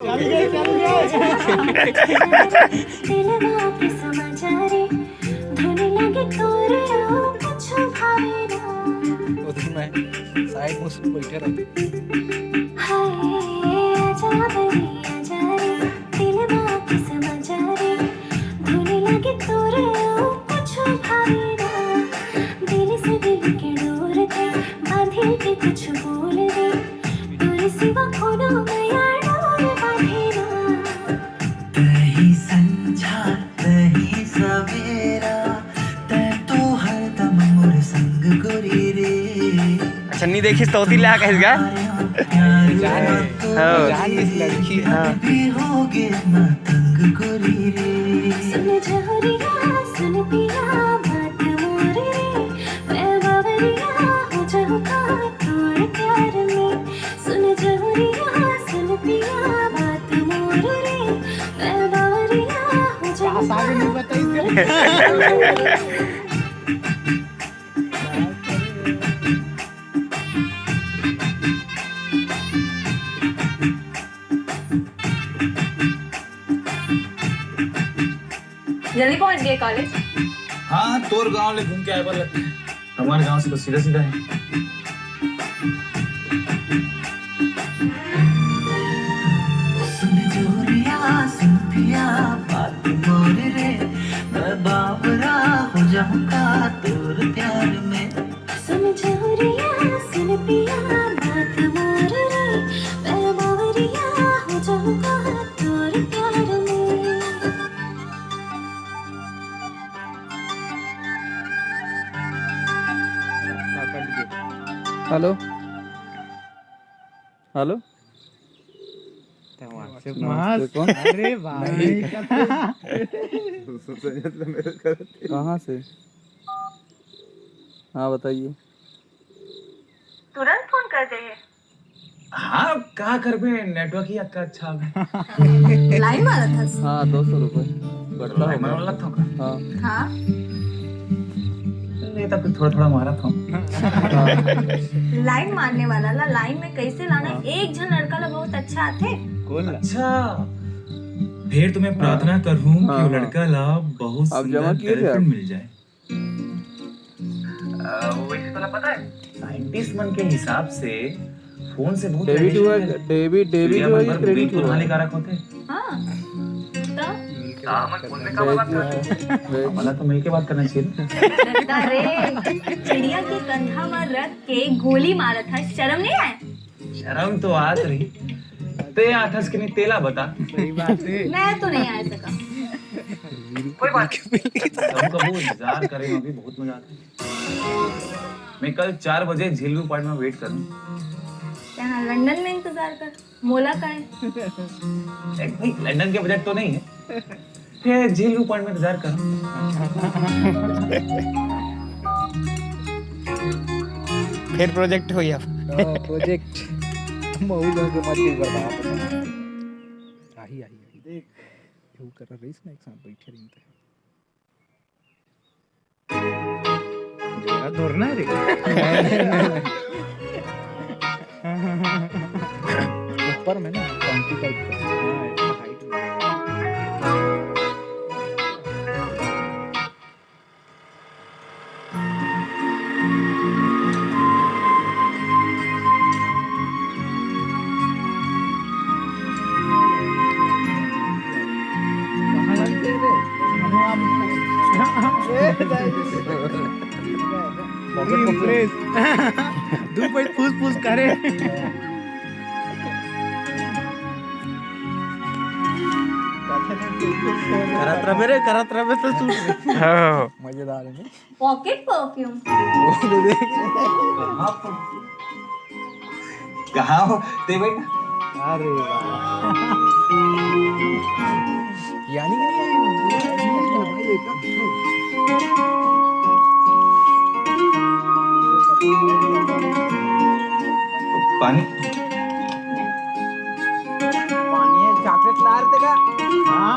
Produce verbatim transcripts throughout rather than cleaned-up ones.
चल गए, चल गए। दिलवा के समाचार रे, धुन लगे तोरे, कुछ भावे ना। उधर मैं साइड में बैठे रहे। हाय, आजा बड़ी, आजा रे, दिलवा के समाचार रे, धुन लगे तोरे, कुछ भावे ना। दिल से दिल के डोर दे, बांधे के कुछ बोल दे, तोरे सिवा कोनो नया डोर बांधे ना। तही संझा, तही सवेरा, तै तो हरदम मोर संग गोरी रे। अच्छा, नहीं देखिस तो होती ला कहेगा। प्यार जान है। हाँ। जान इस लड़की। हाँ। भी होगे ना तंग गोरी रे। सुन जहुरिया, सुन पिया बात मोर रे, मैं बावरिया हो जाऊंगा तोर प्यार में। सुन जहुरिया, सुन पिया बात मोर रे, मैं बावरिया हो जाऊंगा। पास आगे नहीं बताई। जल्दी पहुंच गए कॉलेज? हाँ, तोर गांव ले घूम के आए बर लगथे। हमारे गांव से तो सीधा सीधा है। सुन जोरिया, सुन पिया, बात मोर रे, मैं बावरा हो जाऊंगा तोर प्यार में। सुन जोरिया, सुन पिया, बात मोर रे, मैं बावरिया हो जाऊंगा तोर प्यार में। Hello, hello. नमस्ते, कौन? अरे भाई। कहाँ से? हाँ, बताइए। तुरंत फोन कर दे। हाँ, का करबे, नेटवर्क ही अतका अच्छा हवे। लाइन मारत हस? हाँ, दो सौ रुपए बढ़ता होगा। लाइन मारत हस का? हाँ। हाँ। ले, तब तो थोड़ा-थोड़ा मारत हूँ। हाँ। लाइन मारने वाला ला लाइन में कैसे लाना? हाँ। एक झन लड़का ला बहुत अच्छा आथे। कौन ला? अच्छा, फिर तो मैं प्रार्थना करहूँ कि वो लड़का ला बहुत सुंदर गर्लफ्रेंड मिल जाए। अ, वैसे तोला पता है, साइंटिस्ट मन के हिसाब से फोन से बहुत डेबिट हुआ, डेबिट, डेबिट हुआ कि क्रेडिट हुआ? हानिकारक होथे। हाँ, तो? हमन फोन में का बात करत हन? हमन ला तो मिल के बात करना चाहिए ना। अरे, चिड़िया के कंधा म रख के गोली मारत हस, शर्म नहीं आए? शर्म तो आत रही, ते आथस कि नहीं, तेला बता। सही बात है। मैं तो नहीं आ सका। कोई बात नहीं। कभू कभू इंतजार करे में भी बहुत मजा आता है। मैं कल चार बजे झील व्यू पॉइंट में वेट करूँ। यहाँ लंदन में इंतजार कर, मोला का है? देख भाई, लंदन के बजट तो नहीं है, फिर झील व्यू पॉइंट में इंतजार कर। फिर प्रोजेक्ट हो गया। हाँ, प्रोजेक्ट। मऊ लोग के मत भी बर्बाद। आही, आही, आही। देख। यू कर रईस ना, एक साथ बैठे रहिन ते। जोरा तोर ना रे। ऊपर में ना, टंकी टाइप का। हाँ, ऐसा हाइट में। कहाँ लगते रे? हम आप ए, दाई। Pocket, pocket. दू पैर फूस फूस करे। करत रहे रे, करत रहे तो सुन। हाँ। मजेदार है। Pocket perfume. कहाँ पर? कहाँ हो? ते बैठ। अरे वाह। यानी कि भाई एकदम पानी। पानी है, चॉकलेट ला रहे थे का? हाँ।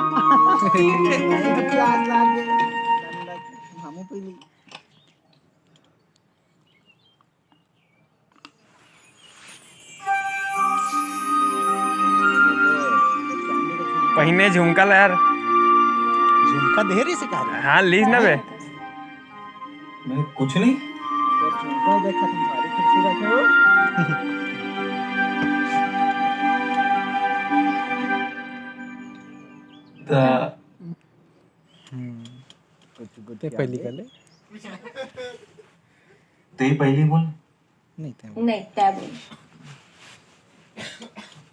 प्यास लाग गई। हमू पी ली। पहिने झुमका ला यार। झुमका दे रही से का? हाँ, लीस ना बे। मैं कुछ नहीं। तो झुमका देखा तुम भारी कुर्सी रखे हो। त हम्म। कुछ, कुछ ते क्या पहली बोले? कर ले। ते ही पहली बोल। नहीं, तय बोल। नहीं, तय बोल।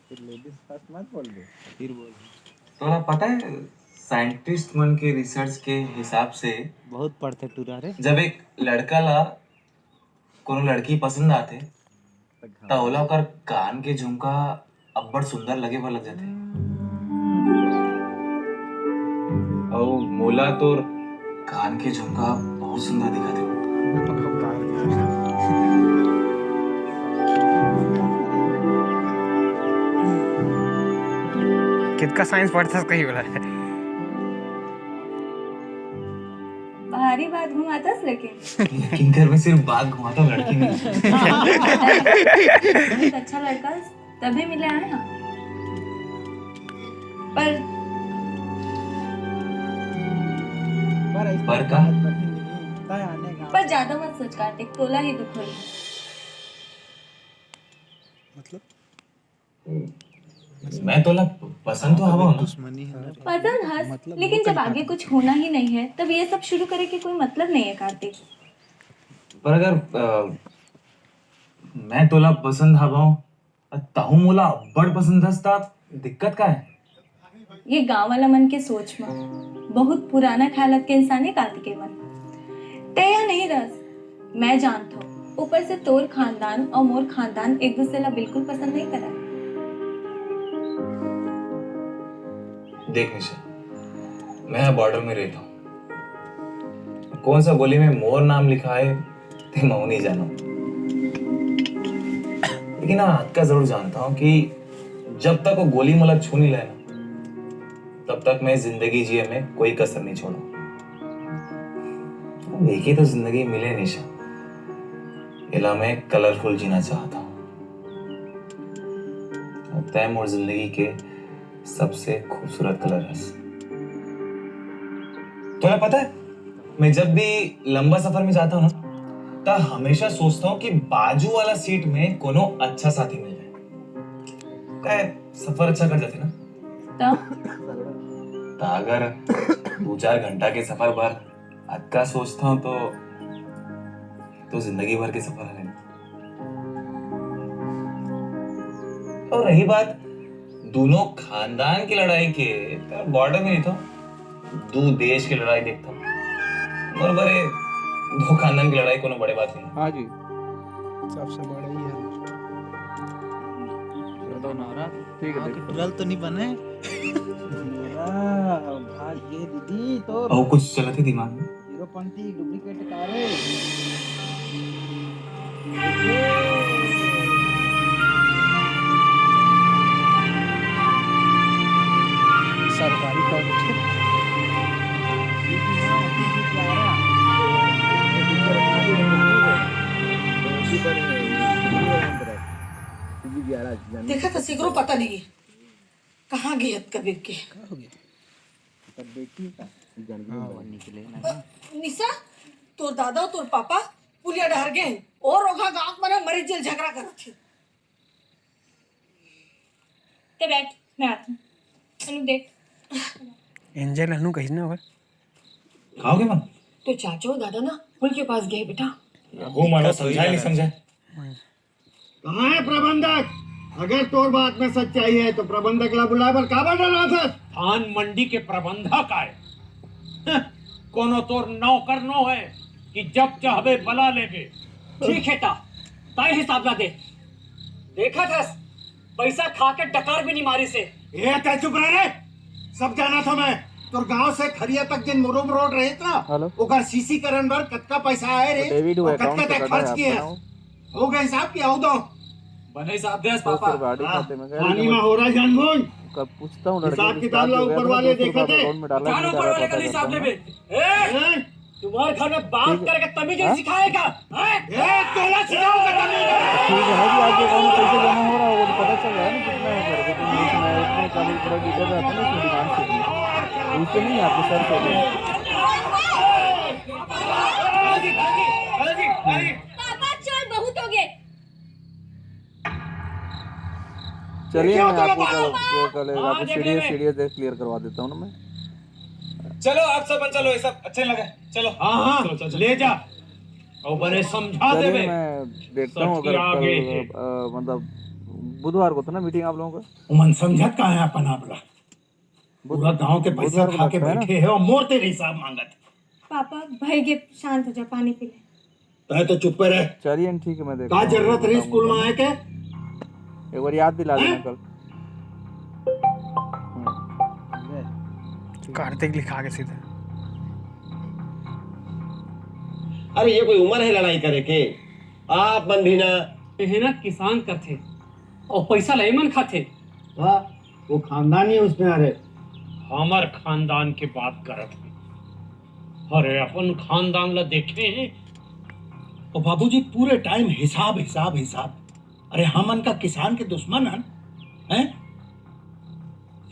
फिर लेडीज फर्स्ट मत बोल दे, फिर बोल। तोला पता है, साइंटिस्ट मन के रिसर्च के हिसाब से बहुत पढ़ते टूरा रे। जब एक लड़का ला कोनो लड़की पसंद आथे, त ओला ओकर कान के झुमका अब्बड़ सुंदर लगे बर लग जाथे। अउ मोला तोर कान के झुमका बहुत सुंदर दिखत हे। कितका साइंस पढ़थस कही बोला। भारी बात घुमाथस लेकिन। लेकिन घर में सिर्फ बाघ घुमाता, लड़की नहीं। बहुत अच्छा लड़का, तभी मिले आए हैं। पर पर का? पर ज्यादा मत सोच कार्तिक, तोला ही दुख होई। मतलब? मैं तोला पसंद तो हवा हूँ। दुश्मनी है ना। पसंद हस, मतलब लेकिन जब आगे कुछ होना ही नहीं है, तब ये सब शुरू करे के कोई मतलब नहीं है कार्तिक। पर अगर, अ, मैं तोला पसंद हवा हूँ, तहूँ मोला अब्बड़ पसंद हस, त दिक्कत का है? ये गांव वाला मन के सोच म बहुत पुराना ख्यालत के इंसान हे कार्तिकेय मन। तैं या नहीं रहस, मैं जानत हूँ। ऊपर से तोर खानदान और मोर खानदान एक दूसरे ला बिल्कुल पसंद नहीं करय। देख निशा, मैं बॉर्डर में रहता हूँ। कौन सा गोली में मोर नाम लिखा है, ते महू नहीं जानो। लेकिन हाँ, अतका जरूर जानता हूँ कि जब तक वो गोली मोला छू नहीं लेना, तब तक मैं जिंदगी जिए में कोई कसर नहीं छोड़ा। अब एक ही तो जिंदगी मिले निशा, एला मैं कलरफुल जीना चाहता हूँ। और तय मोर जिंदगी के सबसे खूबसूरत कलर हस। तोला पता है, मैं जब भी लंबा सफर में जाता हूँ ना, त हमेशा सोचता हूँ कि बाजू वाला सीट में कोनो अच्छा साथी मिल जाए। काय सफर अच्छा कर जाते ना। त? त अगर दो चार घंटा के सफर बर अतका सोचता हूँ तो, तो जिंदगी भर के सफर है। और रही बात दोनों खानदान की लड़ाई के, तो बॉर्डर में नहीं था, दो देश की लड़ाई देखता हूँ। और बरे दो खानदान की लड़ाई कोनो बड़े बात नहीं। हाँ जी, सबसे बड़े ही है। ये तो नारा ठीक है, हाँ, देख। टुरल तो नहीं बने। मेरा भाग ये दीदी तो और कुछ चलत हे दिमाग में? हीरो पंथी डुप्लीकेट कारे। सरकारी कॉलेज के। देखा था सिगरो पता नहीं कहाँ गई अब कबीर के। का हो गया? तब बेटी का जानबूझ हाँ, वो निकले ना। अ, निशा, तोर दादा अउ तोर पापा पुलिया डहर गे हे। और ओघा गांव के मन मरीच जेल झगड़ा करत हे। ते बैठ, मैं आती हूँ। अनु देख। एंजल अनु कहिस ना ओकर। का हो गे माँ? तो चाचा और दादा ना पुल के पास गए बेटा। वो मानो समझाए नहीं समझाए। कहाँ है प्रबंधक? अगर तोर बात में सच्चाई है तो प्रबंधक ला बुलाए बर काबर डराथस? धान मंडी के प्रबंधक आए। हं, कोनो तोर नौकर नो है कि जब चाहबे बला लेबे। ठीक है ता, तय हिसाब ला दे। देखत हस, पैसा खा के डकार भी नहीं मारिस हे। ए, तय चुप रह रे। सब जानत हंव मैं। तोर गांव से खरिया तक जेन मुरुम रोड रहिस ना, हेलो। ओकर सीसीकरण बर कतका पैसा आए रे? डेबिट हुआ और कतका अकाउंट से तय कटा है खर्च किए आपका हस? नाम? हो गए हिसाब कि आऊ दो। बने हिसाब दे, तो पापा। फिर गाड़ी हाँ, खाते में गए, पानी लेकिन में हो रहा है जानबूझ। कब पूछता हूँ, लड़के हिसाब को किताब start ला हो गया ऊपर था ना, वाले दो सौ रुपये देखा थे। अकाउंट में डालने की कौन ऊपर वाले का हिसाब दे बे? ए! ए! तुम्हारे घर में बात करके तमीज नहीं सिखाएगा, हैं? ए, तोला सिखाऊंगा तमीज। ठीक है ना जी, आपके अकाउंट में पैसे जमा हो रहा होगा तो पता चल रहा है ना कितना है करके, तो मैं इसमें अपने खाली पूरा डिटेल रहता है ना, इसमें दुकान से भी। तो उससे नहीं, आपके सर से भी। पापा, चल, बहुत हो गए। चलिए, मैं आपको कल, कल, कल आपको सीढ़ियाँ, सीढ़ियाँ देख क्लियर करवा देता हूँ ना मैं। चलो, आप सब चलो, ये सब अच्छे लगे। चलो। हाँ, हाँ, चलो, चलो, चलो। ले जा। और बने समझा दे चलिए, बे। मैं देखता हूँ अगर कल, अ, मतलब बुधवार को था ना मीटिंग आप लोगों का? उमन समझत का है अपन आप ला? बुध-, पूरा गांव के पैसा बुधवार को खा के लगता है ना? बैठे हैं और मोर तेरे हिसाब मांगत। पापा, भाई के शांत हो जा, पानी पी ले। तय तो चुप्पे रह। चलिए, ठीक है, मैं देखता का हूँ, जरूरत रही बताऊँ, स्कूल में बताऊँ। आए के? एक बार याद दिला देना हैं? कल। हम्म। कार्तिक लिखा के सीधा। अरे, ये कोई उम्र है लड़ाई करे के? आप मन भी ना। ये ना किसान करथे और पैसा ले मन खाथे। वाह, वो खानदान ही उसमें आ रहे। हमर खानदान के बात करत हे। अरे, अपन खानदान ला देखे हैं। और बाबूजी पूरे टाइम हिसाब, हिसाब, हिसाब। अरे, हमन का किसान के दुश्मन हन, हैं?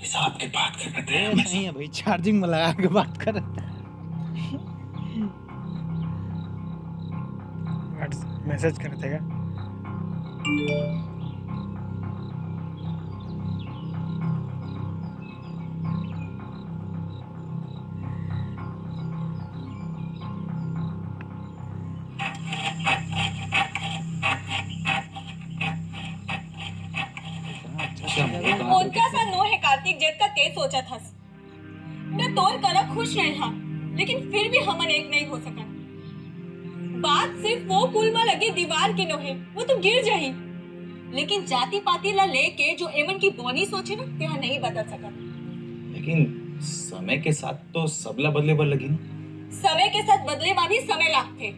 हिसाब के बात करत हे। नहीं है भाई, चार्जिंग में लगा के बात कर। मैसेज करत हे का? ओतका सा नो हे कार्तिक, जेतका ते सोचत हस। मैं तोर करा खुश रहे हा, लेकिन फिर भी हमन एक नहीं हो सकन। बात सिर्फ वो पुल में लगे दीवार के नो हे, वो तो गिर जाही। लेकिन जाति पाति ला लेके जो एमन की बौनी सोच हे ना, तेहा नहीं बदल सकत। लेकिन समय के साथ तो सबला बदले बर लगही ना। समय के साथ बदले मा भी समय लागथे।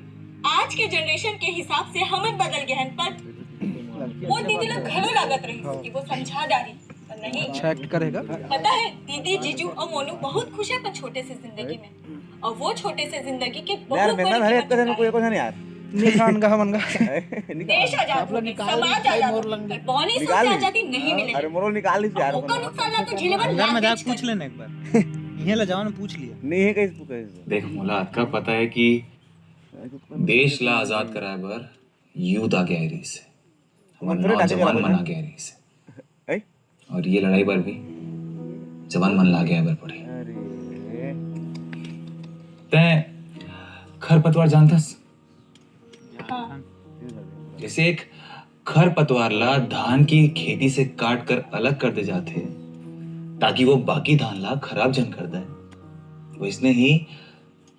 आज के जनरेशन के हिसाब से हमन बदल गए हन, पर वो दीदी ला घलो लागत रहिस कि वो समझा डारी, पर नहीं। अच्छा एक्ट करेगा। पता है, दीदी, जीजू और मोनू बहुत खुश है अपन छोटे से जिंदगी में। और वो छोटे से जिंदगी के बहुत यार, बड़ी मेहनत है, कीमत इतना चुकाई। कोई, कोई नहीं यार। निशान का, मन का। निकाल। देश आजाद हो गए, समाज आजाद हो गए, बौनी सोच आजादी नहीं मिलेगी। अरे, मोरल निकाल लीजिए यार, ओकर नुकसान ना तो झेले बर अंदर लाख मजाक देश पूछ कर लेना एक बार। ये ले जाओ ना, पूछ लिया। नहीं है कहीं, कहीं। देख, मोला अतका पता है कि देश ला आजाद कराए बर यूथ आगे आए रहिस हे, हमर नौजवान मन आगे आए रहिस हे। हैं? और ये लड़ाई बर भी जवान मन ला आगे आए बर पड़ही। अरे। तैं खरपतवार जानथस? हाँ। जैसे एक खरपतवार ला धान की खेती से काट कर अलग कर दे जाथे, ताकि वो बाकी धान ला खराब झन कर दे, वैसने ही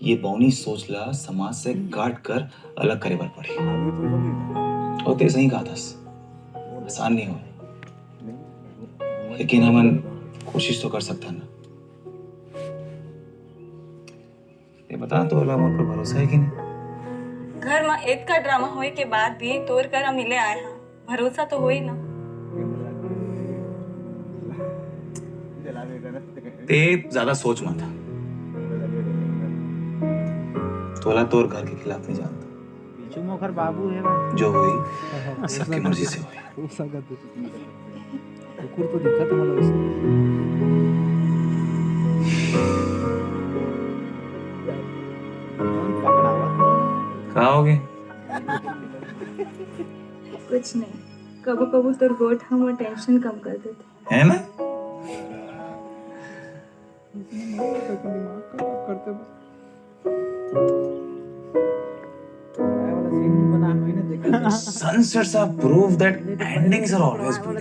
ये बौनी सोच ला समाज से काट कर अलग करे बर पड़ही। और तें सही कहा थस, आसान नहीं होय, लेकिन हमन कोशिश तो कर सकथन ना। ये बता, तोला मोर पर भरोसा है कि नहीं? घर में इतना ड्रामा होए के बाद भी तोर करा मिले आए हाँ, भरोसा तो होई ना। तें ज्यादा सोच मत। तोला तोर घर के खिलाफ नहीं जानता। पीछू मोखर बाबू है भाई। जो होई, सबकी मर्जी से होई। कुकुर तो दिखा था मतलब उसे। कौन पकड़ावा? का हो गए? कुछ नहीं, कबो कबो तोर गोठ हमर टेंशन कम कर देथे। है ना? Sunsets are proof that endings are always beautiful.